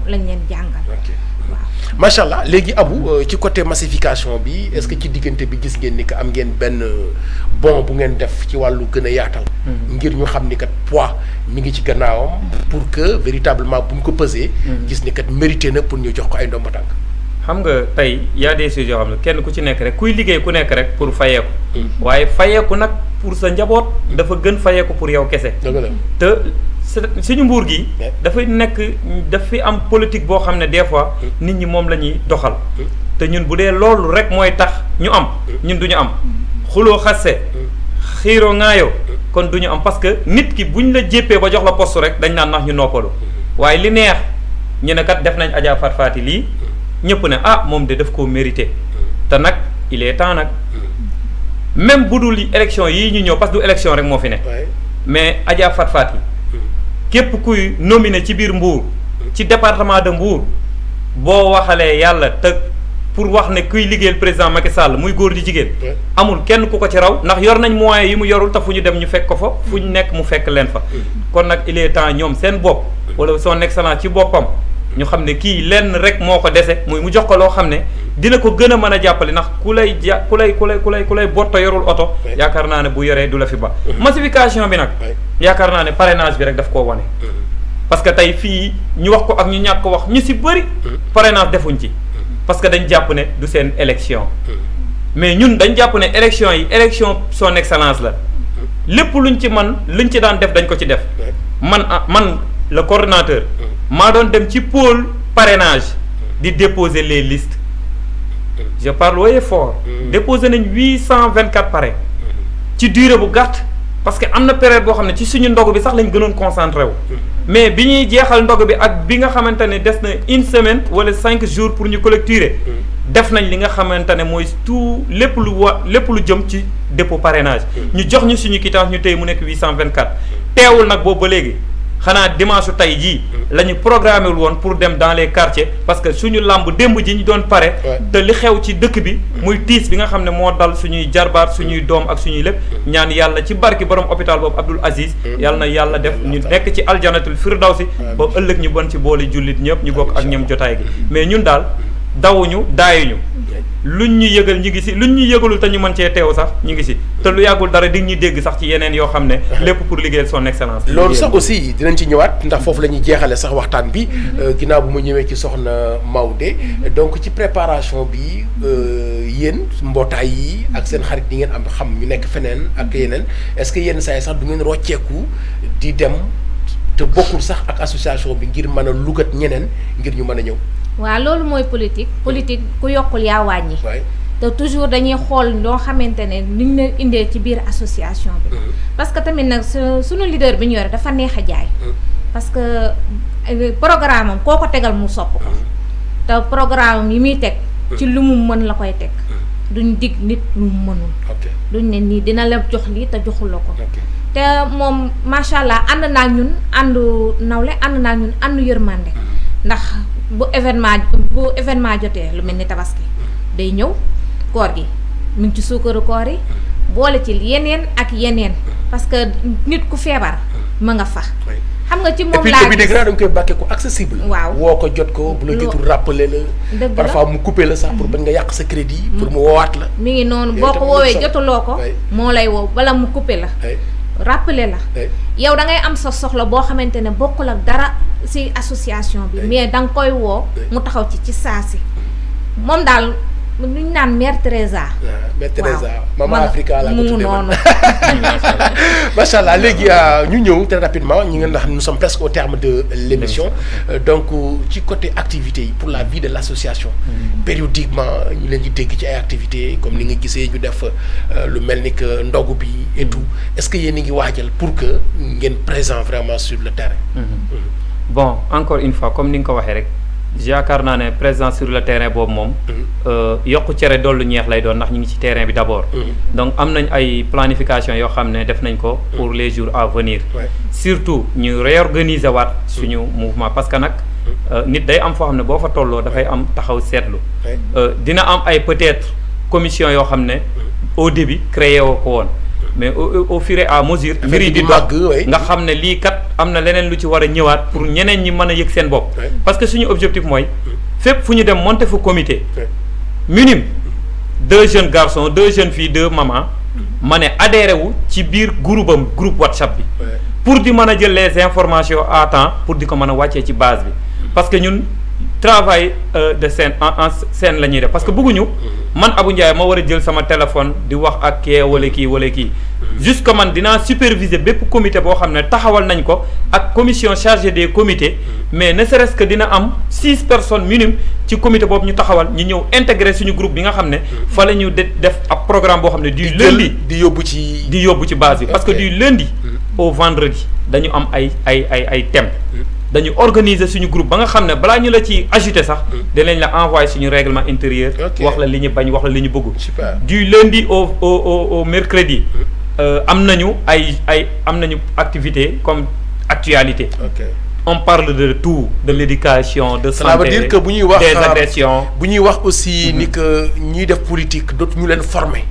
lañ leen jàngal. waaw macha allah léegi Abou ci côté massification bi est-ce que ci diggante bi gis ngeen ni que am ngeen benn bon bu ngeen def ci wàllu gën a yaatal. ngir ñu xam ni kat poids mi ngi ci gannaawam. pour que véritablement bu ñu ko pesee. gis ni kat mérité na pour ñu jox ko ay ndomba tànk. xam nga tey y a des choses yoo xam ne kenn ku ci nekk rek kuy liggéey ku nekk rek pour fayeeku. waaye fayeeku nag pour sa njaboot dafa gën fayeeku pour yow kese. dëgg la te suñu nguur gi. dafay nekk dafay am politique boo xam ne des fois nit ñi moom la ñuy doxal. te ñun bu dee loolu rek mooy tax ñu am ñun du ñu am. xuloo xasse xiiroo ŋaayoo kon du ñu am parce que nit ki buñ la jéppee ba jox la poste rek dañ naan nax ñu noppalu waaye li neex ñu ne kat def nañ Adja Fatou Fati lii ñëpp ne ah moom de daf koo mérité te nag il est temps nag même bu dul élection yii ñu ñëw parce que du élection rek moo fi ne mais Adja Fatou Fati képp kuy nominé ci biir Mbour ci département de Mbour boo waxalee yàlla te pour wax ne kuy liggéeyal président Macky Sall muy góor di jigéen amul kenn ku ko ci raw ndax yor nañ moyens yi mu yorul te fu ñu dem ñu fekk ko fa fu ñu nekk mu fekk leen fa kon nag il est temps ñoom seen bopp wala son excellence ci boppam ñu xam ne kii lenn rek moo ko dese muy mu jox ko loo xam ne dina ko gën a mën a jàppale ndax ku lay botta yorul oto yaakaar naa ne bu yoree du la fi ba massification bi nag yaakaar naa ne parrainage bi rek daf koo wane parce que tey fii ñu wax ko ak ñu ñàkk ko wax ñu si bëri parrainage defuñ ci parce que dañ jàpp ne du seen élection mais ñun dañ jàpp ne élection yi élection son excellence la lépp luñ ci luñ ci daan def dañ ko ci def man le coordonnateur maa doon dem ci pôle parrainage di déposer les listes je parle haut et fort déposer nañ 824 parrain ci durée bu gàtt parce que am na période boo xam ne ci suñu ndog bi sax lañ gënoon concentré wu mais bi ñuy jeexal ndog bi ak bi nga xamante ne des na une semaine wala 5 jours pour ñu collecter def nañ li nga xamante ne mooy tout lépp lu jëm ci dépôt parrainage ñu jox ñu suñu quittance ñu tey mu nekk 824 teewul nag boobu ba léegi xanaa dimanche tey jii la ñu programmé wul woon pour dem dans les quartiers parce que suñu làmb démb ji ñu doon pare te li xew ci dëkk bi muy tiis bi nga xam ne moo dal suñuy jarbaat suñuy doom ak suñuy lépp ñaan yàlla ci barki borom hôpital boobu Abdoul Aziz yàlla na yàlla def ñu nekk ci aljanatul firdawsi ba ëllëg ñu bon ci booli jullit ñëpp ñu bokk ak ñoom jotaay gi mais ñun daal dawuñu daayuñu luñ ñu yëgal ñu ngi si luñ ñu yëgalul te ñu mën cee teew sax ñu ngi si te lu yàggul dara di ñu dégg sax ci yeneen yoo xam ne lépp pour liggéeyal son excellence loolu sax aussi dinañ ci ñëwaat ndax foofu la ñuy jeexale sax waxtaan bi ginnaaw bu ma ñëwee ci soxna Maodo donc ci préparation bi yéen mbootaay yi ak seen xarit yi ngeen am xam ñu nekk feneen ak yeneen est-ce que yenn saa yi sax du ngeen rocceeku di dem te bokkul sax ak association bi ngir mën a lugat ñeneen ngir ñu mën a ñëw waaw loolu mooy politique ku yokkul yaa wàññi te toujours dañuy xool loo xamante ne niñ la indee ci biir association bi parce que tamit nag suñu leader bi ñu yore dafa neex a jaay parce que programme am koo ko tegal mu sopp ko te programme yi muy teg ci lu mu mën la koy teg duñ dig nit lu mu mënul duñ ne nii dina la jox lii te joxul la ko te moom macha allah ànd naa ñun àndu nawle ànd naa ñun àndu yërmande ndax bu événement jotee lu mel ni tabaski day ñëw koor gi mu ngi ci suukaru koor yi boole ci yeneen ak yeneen parce que nit ku feebar ma nga fa xam nga ci moom laa bi dégg naa dañ koy bàkkee ko accessible waaw woo ko jot ko bu la jotul rappeler la parfois mu coupé la sax pour bañ nga yàq sa crédit pour mu woowaat la mi ngi noonu boo ko woowee jotuloo ko moo lay woo wala mu coupé la rappeler la yow da ngay am sa soxla boo xamante ne bokkul ak dara ci association bi mais da nga koy woo mu taxaw ci saa si moom daal lu ñu naan Mère Teresa. Mère Teresa Maman Africa la ko tuddee noonu macha allah léegi ñu ñëw très rapidement ñu ngi ndax nous sommes presque au terme de l'émission donc ci côté activité yi pour la vie de l'association périodiquement ñu leen di dégg ci ay activités comme ni nga gisee ñu def lu mel ni que ndogu bi et tout est-ce que yéen a ngi waajal pour que ngeen présent vraiment sur le terrain bon encore une fois comme ni nga ko waxee rek yaakaar naa ne présent sur le terrain boobu moom yokku cere dollu ñeex lay doon ndax ñu ngi ci terrain bi d'abord donc am nañ ay planification yoo xam ne def nañ ko pour les jours à venir surtout ñu réorganiser waat suñu mouvement parce que nag nit day am foo xam ne boo fa tolloo dafay am taxaw seetlu dina am ay peut-être commission yoo xam ne au début créé woo ko woon mais au fur et à mesure mbir yi di dox nga xam ne lii kat am na leneen lu ci war a ñëwaat pour ñeneen ñi mën a yëg seen bopp parce que suñu objectif mooy fépp fu ñu dem monter fa comité minimum 2 jeunes garçons 2 jeunes filles 2 mamans ma ne adhéré wu ci biir groupe WhatsApp bi pour di mën a jël les informations à temps pour di ko mën a wàccee ci base bi parce que ñun travail de scène en scène la ñuy def parce que bëgguñu man Abou Ndiaye ma war a jël sama téléphone di wax ak kee wala kii jusque man dinaa superviser bépp comité boo xam ne taxawal nañ ko ak commission chargée des comités mais ne serait-ce que dina am 6 personnes minimum ci comité boobu ñu taxawal ñu ñëw intégrer suñu groupe bi nga xam ne fa la ñu def ab programme boo xam ne du lundi di yóbbu ci base bi parce que du lundi au vendredi dañu am ay thèmes dañu organiser suñu groupe ba nga xam ne balaa ñu la ci ajouter sax dinañ la envoyer suñu règlement intérieur wax la li ñu bañ wax la li ñu bëgg du lundi au mercredi am nañu activité comme actualité on parle de tout de l'éducation de santé. Ça veut dire que bu ñuy wax des agressions bu ñuy wax aussi ni que ñuy def politique dootu ñu leen former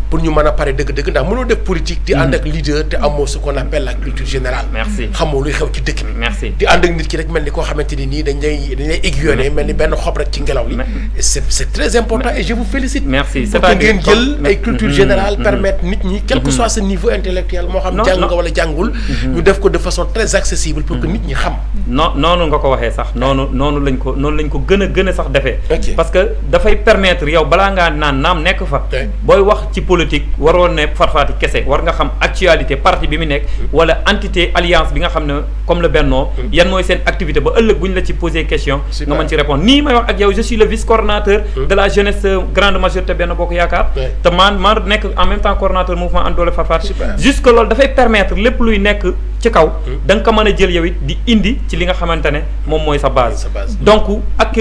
pour ñu mën a pare dëgg-dëgg ndax mënoo def politique di ànd ak leader te amoo ce qu'on appelle la culture générale. Merci xamoo luy xew ci dëkk bi. Merci di ànd ak nit ki rek mel ni koo xamante ni nii dañ lay aiguillonné mel ni benn xob rek ci ngelaw li. c'est très important et je vous félicite. Merci c'est-à-dire ngeen jël ay culture générale permettre nit ñi quel que soit ce niveau intellectuel moo xam jàng nga wala jàngul ñu def ko de façon très accessible pour que nit ñi xam. noonu nga ko waxee sax noonu lañ ko gën a sax defee parce que dafay permettre yow balaa ngaa naam nekk fa booy wax ci politique waroon ne farfaati kese war nga xam actualité parti bi mu nekk wala entité alliance bi nga xam ne comme le Benno yan mooy seen activité ba ëllëg bu ñu la ci poser question nga mën ci répondre nii may wax ak yow je suis le vice coordonnateur de la jeunesse grande majorité Benno Bokk Yaakaar te maa nekk en même temps coordonnateur mouvement And Doolé farfaati jusque loolu dafay permettre lépp luy nekk ci kaw da nga ko mën a jël yow it di indi ci li nga xamante ne moom mooy sa base donc ak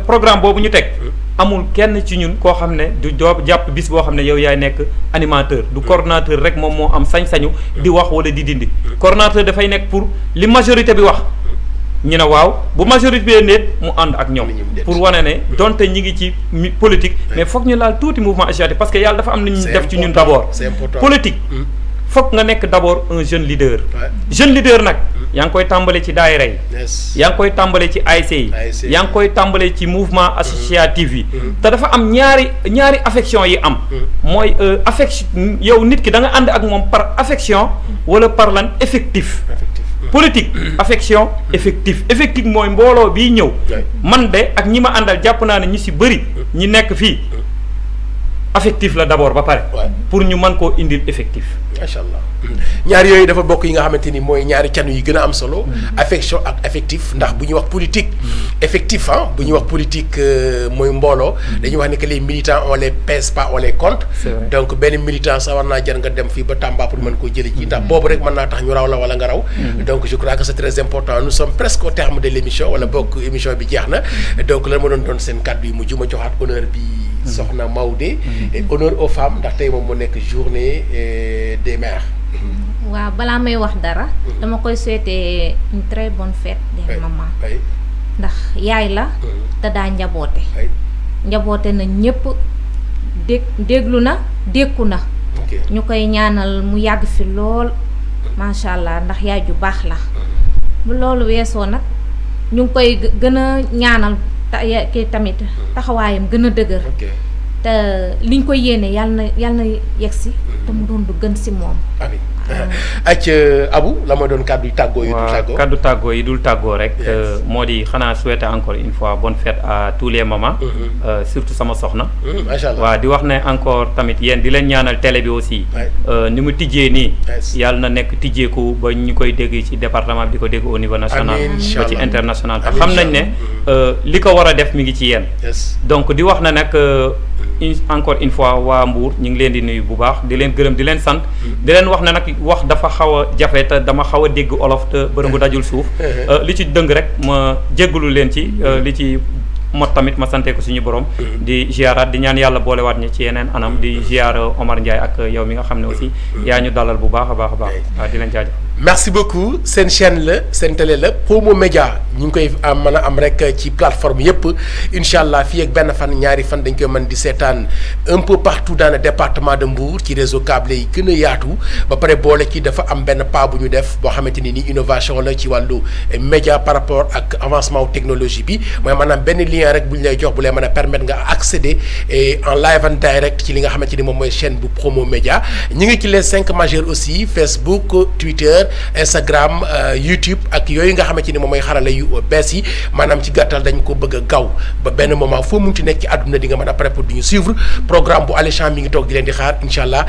programme boobu ñu teg amul kenn ci ñun koo xam ne du jàpp bis boo xam ne yow yaay nekk animateur du coordonnateur rek moom moo am sañ-sañu di wax wala di dindi coordonnateur dafay nekk pour li majorité bi wax ñu ne waaw bu majorité bi nekk mu ànd ak ñoom pour wane ne donte ñi ngi ci politique mais foog ñu laal tuuti mouvement asiatique parce que yàlla dafa am na ñu def ci ñun d'abord politique foog nga nekk d'abord un jeune leader nag yaa ngi koy tàmbale ci daayira yi yaa ngi koy tàmbale ci ASC yi yaa ngi koy tàmbale ci mouvement associatif yi te dafa am ñaari affection yi am mooy affection yow nit ki da nga ànd ak moom par affection wala par lan effectif politique affection effectif mooy mbooloo bii ñëw man de ak ñi ma àndal jàpp naa ne ñi si bëri ñi nekk fii affectif la d'abord ba pare pour ñu mën koo indil effectif macha allah ñaar yooyu dafa bokk yi nga xamante ni mooy ñaari canu yi gën a am solo affection ak affectif ndax bu ñuy wax politique effectif bu ñuy wax politique mooy mbooloo dañuy wax ni que les militants on les pèse pas on les compte donc benn militant sax war naa jar nga dem fii ba Tamba pour mën koo jëli ji ndax boobu rek mën naa tax ñu raw la wala nga raw donc je crois que c'est très important nous sommes presque au terme de l'émission wala bokk émission bi jeex na donc lan ma doon seen kàddu yi mujj ma joxaat honneur bi soxna Maoudé et honneur aux femmes ndax tey moom moo nekk journée des mères. waaw balaa may wax dara. dama koy souhaiter une très bonne fête des mamans. ndax yaay la. te daa njaboote. njaboote na ñëpp déglu na dékku na. ñu koy ñaanal mu yàgg fi lool macha allah ndax yaay ju baax la. bu loolu weesoo nag ñu ngi koy gën a ñaanal. kii tamit taxawaayam gën a dëgër te liñ koy yéene yàlla na yegsi te mu doon du gën si moom. amiin ac Abou la ma doon kàddu tàggoo yi dul tàggoo kàddu tàggoo yi dul tàggoo rek moo di xanaa souhaiter encore une fois bonne fête à tous les mamans surtout sama soxna macha allah waaw di wax ne encore tamit yéen di leen ñaanal télé bi aussi ni mu tijjee nii yàlla na nekk tijjeeku ba ñu koy dégg ci département bi di ko dégg au niveau national ba ci international te xam nañ ne li ko war a def mi ngi ci yéen donc di wax na nag encore une fois waa Mbour ñu ngi leen di nuyu bu baax di leen gërëm di leen sant di leen wax ne nag wax dafa xaw a jafe te dama xaw a dégg olof te bërëngu dajul suuf li ci dëng rek ma jéggalu leen ci li ci mot tamit ma sante ko suñu borom di ziaraat di ñaan yàlla boolewaat ñi ci yeneen anam di ziar Omar Ndiaye ak yow mi nga xam ne aussi yaa ñu dalal bu baax a baax a baax waaw di leen jaajëf merci beaucoup seen chaîne la seen télé la Promo Média ñu ngi koy mën a am rek ci plateforme yëpp incha allah fii ak benn fan ñaari fan dañ koy mën di seetaan un peu partout dans le département de Mbour ci réseau câble yi gën a yaatu ba pare boole ci dafa am benn pas bu ñu def boo xamante ni innovation la ci wàllu média par rapport ak avancement wu technologie bi mooy maanaam benn lien rek bu ñu lay jox bu lay mën a permettre nga accéder en live and direct ci li nga xamante ni moom mooy chaîne bu Promo Média ñu ngi ci les 5 majeurs aussi Facebook Twitter Instagram YouTube ak yooyu nga xamante ni moom mooy xarala yu bees yi maanaam ci gàttal dañ ko bëgg a gaaw ba benn moment foo munti nekk ci àdduna di nga mën a pare pour di ñu suivre programme bu alléchant mi ngi toog di leen di xaar incha allah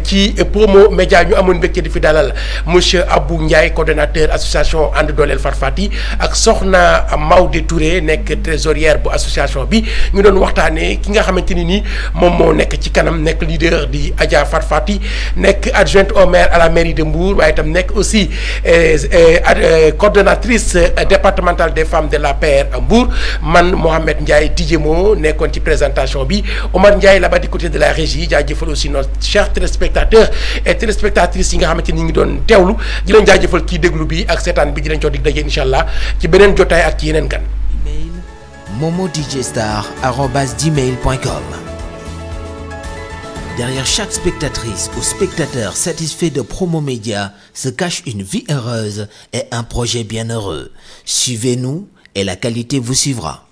ci Promo Média ñu amoon mbégte di fi dalal monsieur Abou Ndiaye coordonnateur association ànd dooleel Farfati ak soxna Maodo Touré nekk trésorière bu association bi ñu doon waxtaanee ki nga xamante ni nii moom moo nekk ci kanam nekk leader di Adja Farfati nekk adjointe au maire à la mairie de Mbour waaye itam nekk aussi coordonnatrice départementale des femmes de l'APR à Mbour man Mohamed Ndiaye Tidjemo nekkoon ci présentation bi Omar Ndiaye là-bas du côté de la régie jaajëfal aussi nos chers téléspectateurs et téléspectatrices yi nga xamante ni ñu ngi doon teewlu di leen jaajëfal kii déglu bi ak seetaan bi di leen jox dig daje incha allah ci beneen jotaay ak ci yeneen gan. Email momodjstar@gmail.com. Derrière chaque spectatrice ou spectateur satisfait de Promo Média se cache une vie heureuse et un projet bien heureux. Suivez-nous et la qualité vous suivra.